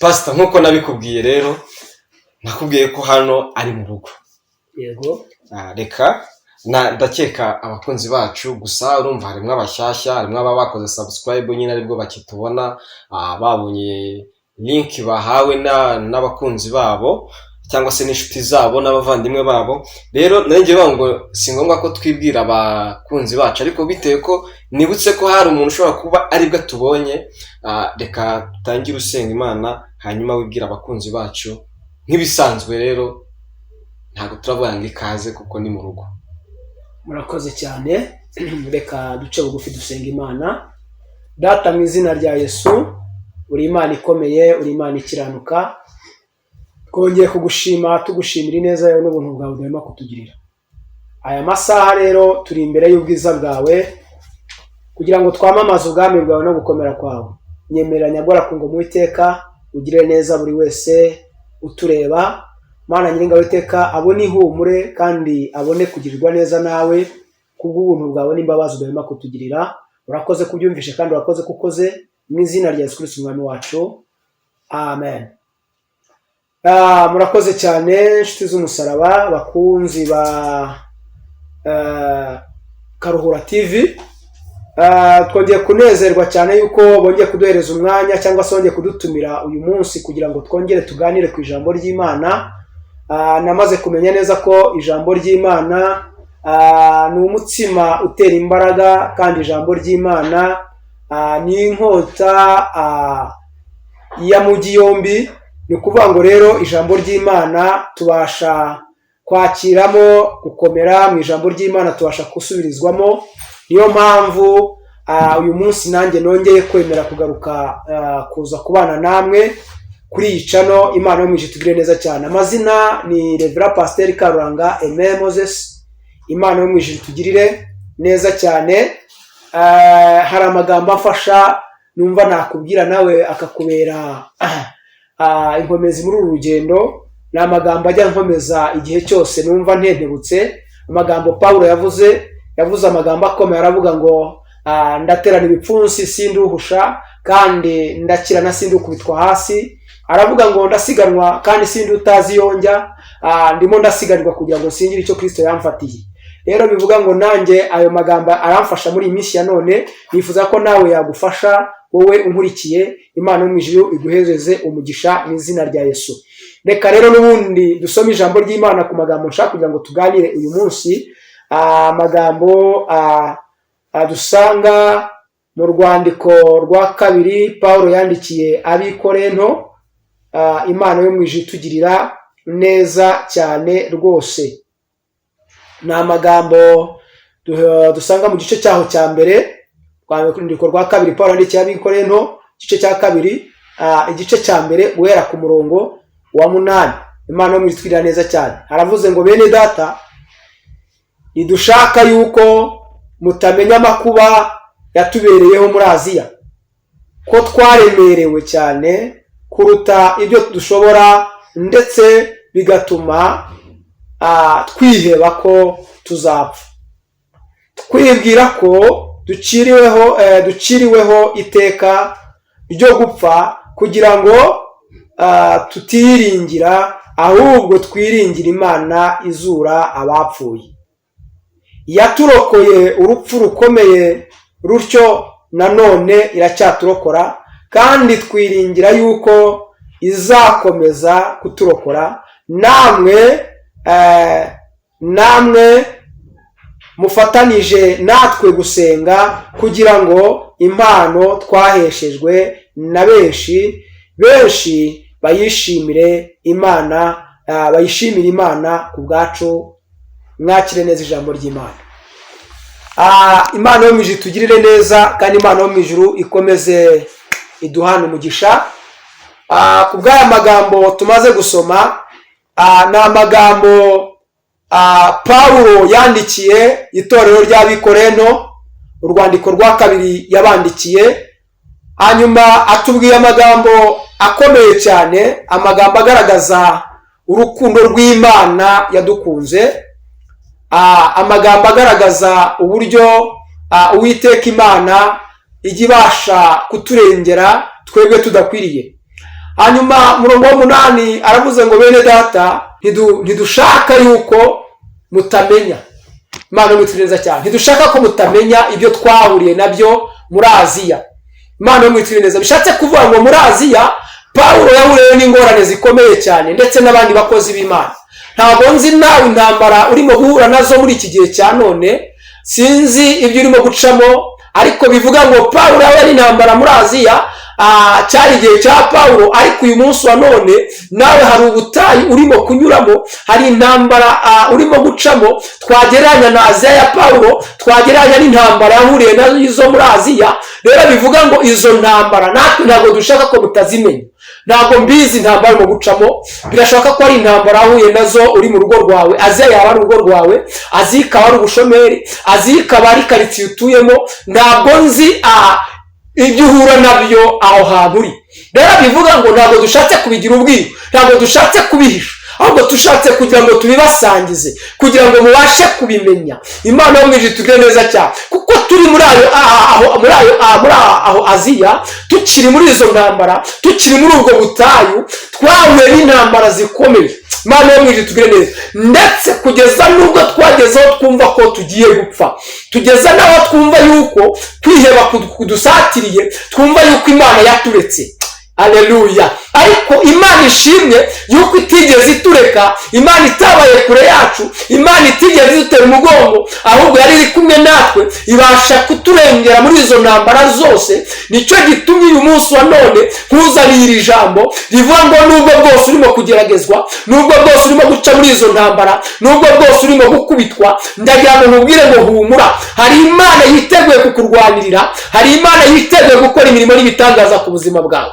Pasita, nk'uko nabikubwiye rero, nakubwiye ko hano ari mu rugo. Yego. Reka ndakeka abakunzi bacu gusa, urumva harimo abashyashya, harimo ababa bakoze subscribe nyine aribwo bakitubona, babonye link bahawe n'abakunzi babo cyangwa se n'inshuti zabo n'abavandimwe babo. Rero nari ngiye ngo si ngombwa ko twibwira abakunzi bacu, ariko bitewe ko nibutse ko hari umuntu ushobora kuba aribwo atubonye, reka dutangire usenga Imana, hanyuma wibwira abakunzi bacu nk'ibisanzwe. Rero ntabwo turavuga ngo ikaze kuko ni mu rugo. Murakoze cyane. Reka duce bugufi dusenga Imana. Data, mu izina rya Yesu, uri Imana ikomeye, uri Imana ikiranuka. Twongeye kugushima, tugushimira ineza yawe n'ubuntu bwawe udahwema kutugirira. Aya masaha rero turi imbere y'ubwiza bwawe kugira ngo twamamaze ubwami bwawe no gukomera kwawe. Nyemerera nyagora ku ngoma, Uwiteka, ugire neza buri wese utureba. Mana Nyiringabo, Uwiteka, abone ihumure kandi abone kugirirwa neza nawe kubw'ubuntu bwawe n'imbabazi udahwema kutugirira. Urakoze kubyumvishe kandi urakoze ko ukoze. Mu izina rya Yesu Kristo Umwami wacu, amen. Murakoze cyane, inshuti z'umusaraba, bakunzi ba Karuhura TV. Twongeye kunezerwa cyane yuko bongeye kuduhereza umwanya cyangwa se bongeye kudutumira uyu munsi kugira ngo twongere tuganire ku ijambo ry'Imana. Namaze kumenya neza ko ijambo ry'Imana ni umutsima utera imbaraga, kandi ijambo ry'Imana ni inkota ya mugi yombi. Ni ukuvuga ngo rero ijambo ry'Imana tubasha kwakiramo gukomera, mu ijambo ry'Imana tubasha gusubirizwamo. Niyo mpamvu uyu munsi nanjye nongeye kwemera kugaruka kuza kubana namwe kuri iyi channel. Imana yo mu ijuru itugirire neza cyane. Amazina ni Reverend Pasiteri Karuranga Aime Moses. Imana yo mu ijuru itugirire neza cyane. Hari amagambo afasha numva nakubwira nawe akakubera inkomezi muri uru rugendo. Ni amagambo ajya nkomeza igihe cyose numva ntentebutse. Amagambo Pawulo yavuze, yavuze amagambo akomeye, aravuga ngo ndaterana ibipfunsi sinduhusha, kandi ndakirana sindukubitwa hasi. Aravuga ngo ndasiganwa kandi sindi utazi iyo njya, ndimo ndasiganirwa kugira ngo singire icyo Kristo yamfatiye. Rero bivuga ngo nanjye ayo magambo aramfasha muri iyi minsi ya none. Nifuza ko nawe yagufasha, wowe unkurikiye. Imana yo mu ijuru iguhereze umugisha mu izina rya Yesu. Reka rero n'ubundi dusome ijambo ry'Imana ku magambo nshaka kugira ngo tuganire uyu munsi, amagambo dusanga mu rwandiko rwa kabiri Paul yandikiye Abikorento. Imana yo mu ijuru itugirira neza cyane rwose. Ni amagambo dusanga mu gice cyaho cya mbere, rwandiko rwa kabiri Paul yandikiye Abikorento, igice cya kabiri, igice cya mbere, guhera ku murongo wa 8. Imana yo mu ijuru itugirira neza cyane. Haravuze ngo: "Bene Data, ntidushaka yuko mutamenya amakuba yatubereyeho muri Aziya, ko twaremerewe cyane kuruta ibyo dushobora, ndetse bigatuma twiheba ko tuzapfa, twibwira ko duciriweho iteka ryo gupfa, kugira ngo tutiringira ahubwo twiringira Imana izura abapfuye. Yaturokoye urupfu rukomeye rutyo, nanone iracyaturokora, kandi twiringira yuko izakomeza kuturokora. Namwe mufatanije natwe gusenga kugira ngo impano twaheshejwe na benshi benshi bayishimire Imana, bayishimire Imana ku bwacu." Mwakire neza ijambo ry'Imana. Imana yo mu ijuru itugirire neza, kandi Imana yo mu ijuru ikomeze iduhane umugisha ku bw'aya magambo tumaze gusoma. Ni amagambo Pawulo yandikiye itorero ry'Abikorento, urwandiko rwa kabiri yabandikiye. Hanyuma atubwiye amagambo akomeye cyane, amagambo agaragaza urukundo rw'Imana yadukunze, amagambo agaragaza uburyo Uwiteka Imana ijya ibasha kuturengera twebwe tudakwiriye. Hanyuma murongo w'umunani aravuze ngo: "Bene data, ntidushaka yuko mutamenya." Imana yo neza cyane. Ntidushaka ko mutamenya ibyo twahuriye nabyo muri Aziya. Imana yo neza. Bishatse kuvuga ngo muri Aziya Pawulo yahuriyeyo n'ingorane zikomeye cyane, ndetse n'abandi bakozi b'Imana. Ntabwo nzi nawe intambara urimo guhura nazo muri iki gihe cya none, sinzi ibyo urimo gucamo, ariko bivuga ngo Pawulo yahuye n'intambara muri Aziya. Cyari igihe cya Pawulo, ariko uyu munsi wa none nawe hari ubutayu urimo kunyuramo, hari intambara urimo gucamo twagereranya na Aziya ya Pawulo, twagereranya n'intambara yahuriye nazo muri Aziya. Rero bivuga ngo izo ntambara natwe ntabwo dushaka ko mutazimenya. Ntabwo mbizi intambara urimo gucamo. Birashoboka ko ari intambara wahuye nazo uri mu rugo rwawe. Aziya yaba ari urugo rwawe, Aziya ikaba ari ubushomeri, Aziya ikaba ari karitsiye utuyemo. Ntabwo nzi ibyo uhura nabyo aho hantu uri. Rero bivuga ngo ntabwo dushatse kubigira ubwiru, ntabwo dushatse kubihisha, ahubwo dushatse kugira ngo tubibasangize, kugira ngo mubashe kubimenya. Imana yo mu ijuru itugire neza cyane, kuko turi muri ayo aho, muri ayo muri aho Aziya, tukiri muri izo ntambara, tukiri muri ubwo butayu, twahuye n'intambara zikomeye. Imana yo mu ijuru itugire neza. Ndetse kugeza n'ubwo twagezeho twumva ko tugiye gupfa, tugeza n'aho twumva yuko kwiheba kudusatiriye, twumva yuko Imana yaturetse. Aleluya! Ariko Imana ishimwe yuko itigeze itureka, Imana itabaye kure yacu, Imana itigeze idutera umugongo, ahubwo yari iri kumwe natwe, ibasha kuturengera muri izo ntambara zose. Nicyo gitumye uyu munsi wa none nkuzaniye iri jambo rivuga ngo nubwo bwose urimo kugeragezwa, nubwo bwose urimo guca muri izo ntambara, nubwo bwose urimo gukubitwa, ndagira ngo nkubwire ngo humura, hari Imana yiteguye kukurwanirira, hari Imana yiteguye gukora imirimo n'ibitangaza ku buzima bwawe.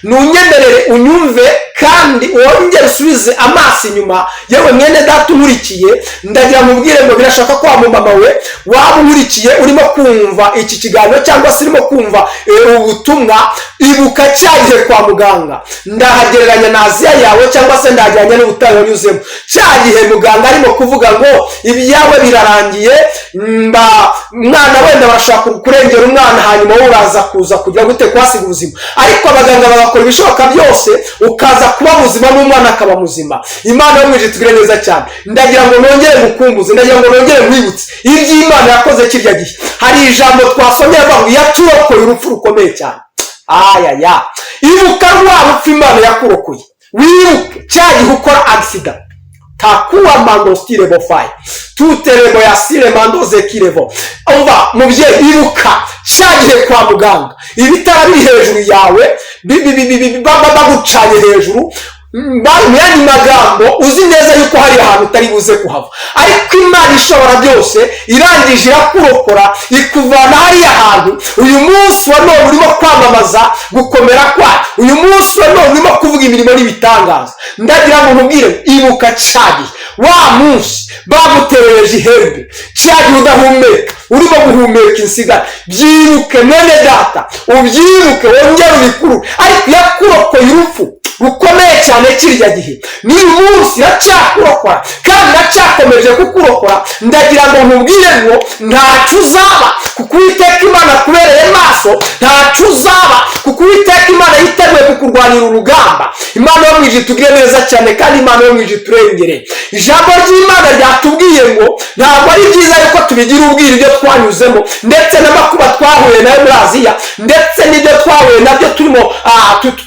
Nunyemerere unyumve kandi wongere usubize amaso inyuma. Yewe mwene data unkurikiye, ndagira mubwire ngo birashoboka ko wa mumama we waba unkurikiye, urimo kumva iki kiganiro cyangwa se urimo kumva ubutumwa, ibuka cya gihe kwa muganga. Ndahagereranya na Aziya yawe cyangwa se ndagereranya n'ubutayu wanyuzemo. Cya gihe muganga arimo kuvuga ngo ibyawe birarangiye, mba mwana wenda barashaka kurengera umwana, hanyuma wowe uraza kuza kugira gute? Kuhasiga ubuzima. Ariko abaganga bagakora ibishoboka byose, ukaza kuba muzima n'umwana akaba muzima. Imana yo mu ijuru itugire neza cyane. Ndagira ngo nongere ngukumbuze, ndagira ngo nongere nkwibutse iby'Imana yakoze kirya gihe. Hari ijambo twasomye avuga ngo yaturokoye urupfu rukomeye cyane. Ayaya, ibuka rwa rupfu Imana yakurokoye. Wibuke cya gihe ukora accident takuwa mando stile bofayi tuterebo yasire mando zekirevo. Umva mubyeyi, ibuka cya gihe kwa muganga ibitara biri hejuru yawe, bagucanye hejuru. Mu yandi magambo, uzi neza yuko hari ahantu utari buze kuhava, ariko Imana ishobora byose irangije irakurokora, ikuvana hariya hantu. Uyu munsi wa none urimo kwamamaza gukomera kwayo, uyu munsi wa none urimo kuvuga imirimo n'ibitangaza. Ndagira ngo nkubwire, ibuka cya gihe, wa munsi baguterereje ihembe, cya gihe udahumeka, urimo guhumeka insigane. Byibuke mwene data, ubyibuke, wongere ubikuru. Ariko yakurokoye urupfu rukomeye cyane kirya gihe, n'uyu munsi iracyakurokora kandi iracyakomeje kukurokora. Ndagira ngo nkubwire ngo ntacyo uzaba, kuko Uwiteka Imana akubereye maso. Ntacyo uzaba, kuko Uwiteka Imana yiteguye kukurwanira urugamba. Imana yo mu ijuru itugire neza cyane, kandi Imana yo mu ijuru iturengere. Ijambo ry'Imana ryatubwiye ngo ntabwo ari byiza yuko tubigira ubwiru ibyo twanyuzemo, ndetse n'amakuba twahuye nayo muri Aziya, ndetse n'ibyo twahuye nabyo turimo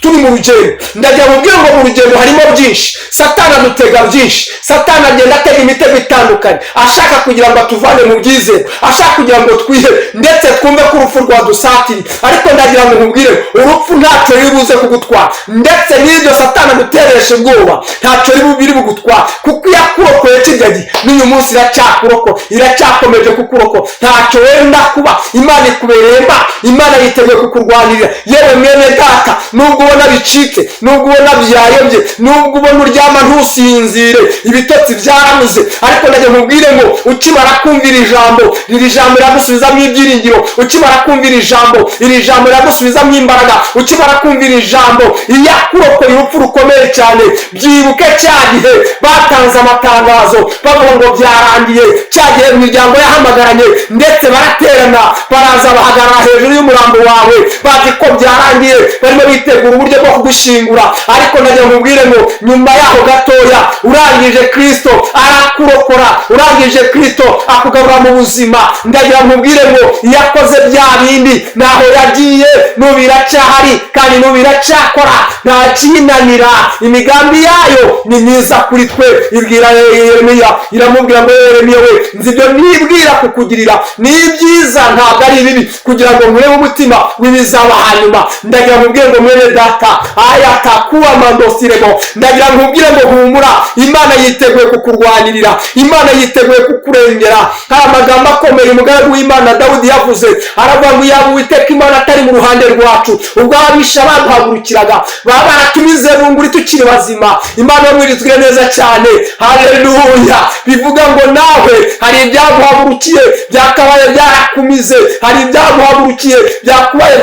turi mu rugendo. Ndagira ngo mubwire ngo mu rugendo harimo byinshi. Satani adutega byinshi, Satani agenda atega imitego itandukanye, ashaka kugira ngo atuvane mu byizere, ashaka kugira ngo twihebe, ndetse twumve ko urupfu rwadusatiriye. Ariko ndagira ngo nkubwire, urupfu ntacyo ruri buze kugutwara, ndetse n'ibyo Satani aguteresha ubwoba ntacyo biri bugutwara, kuko iyo akurokoye kirya gihe, n'uyu munsi iracyakurokora, iracyakomeje kukurokora. Ntacyo wenda kuba. Imana ikubereye ma, Imana yiteguye kukurwanirira. Yewe mwene data, nubwo ubona bicitse, nubwo ubona byanze, nubwo ubona byakomeye, ndagira ngo nkubwire ngo Nubwo ubona byayobye, nubwo ubona uryama ntusinzire, ibitotsi byarabuze, ariko ndagira nkubwire ngo ukimara kumvira ijambo, iri jambo riragusubizamo ibyiringiro. Ukimara kumvira ijambo, iri jambo riragusubizamo imbaraga. Ukimara kumvira ijambo, yakurokoye urupfu rukomeye cyane. Byibuke cya gihe batanze amatangazo bavuga ngo byarangiye, cya gihe imiryango yahamagaranye ndetse baraterana, baraza bahagarara hejuru y'umurambo wawe, bazi ko byarangiye, barimo bitegura uburyo bwo kugushyingura. Ariko ndagira ngo nkubwire ngo nyuma yaho gatoya, urangije Kristo arakurokora, urangije Kristo akugarura mu buzima. Ndagira ngo nkubwire ngo yakoze bya bindi, ntaho yagiye, n'ubu iracyahari kandi n'ubu iracyakora, nta kiyinanira. Imigambi yayo ni myiza kuri twe. Ibwira Yeremiya, iramubwira ngo: "Yeremiya we, nzi ibyo nibwira kukugirira, ni ibyiza, ntabwo ari ibibi, kugira ngo nkurebe umutima w'ibizaba hanyuma." Ndagira ngo nkubwire ngo mwene data, ayatakuwa mandosirego, ndagira ngo nkubwire ngo humura, Imana yiteguye kukurwanirira, Imana yiteguye kukurengera. Hari amagambo akomeye umugaragu w'Imana Dawudi yavuze, aravuga ngo yaba Uwiteka Imana atari mu ruhande rwacu ubwo ababisha baduhagurukiraga, baba baratumize bunguri tukiri bazima. Imana yo mwitwire neza cyane, haleluya. Bivuga ngo nawe hari ibyaguhagurukiye byakabaye byarakumize, hari ibyaguhagurukiye byakabaye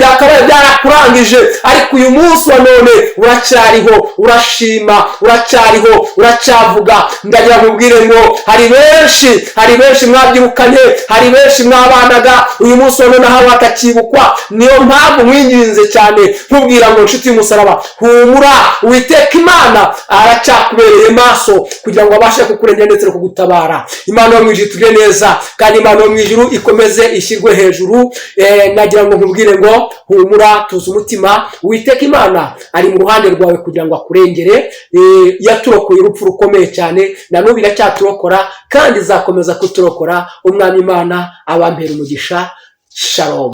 byarakurangije, ariko uyu munsi wa none uracyariho, urashima, uracyariho, uracyavuga. Ndagira ngo ubwire ngo hari benshi, hari benshi mwabyirukanye, hari benshi mwabanaga, uyu munsi wa none aho batakibukwa. Niyo mpamvu mwinginze cyane nkubwira ngo nshuti y'umusaraba, humura, Uwiteka Imana aracyakubereye maso kugira ngo abashe kukurengera ndetse no kugutabara. Imana yo mu ijuru itugire neza, kandi Imana yo mu ijuru ikomeze ishyirwe hejuru. Nagira ngo nkubwire ngo humura, tuza umutima, Uwiteka Imana ari mu ruhande rwawe kugira ngo akurengere. Yaturokoye urupfu rukomeye cyane, na n'ubu iracyaturokora kandi izakomeza kuturokora. Umwami Imana abampera umugisha. Shalom.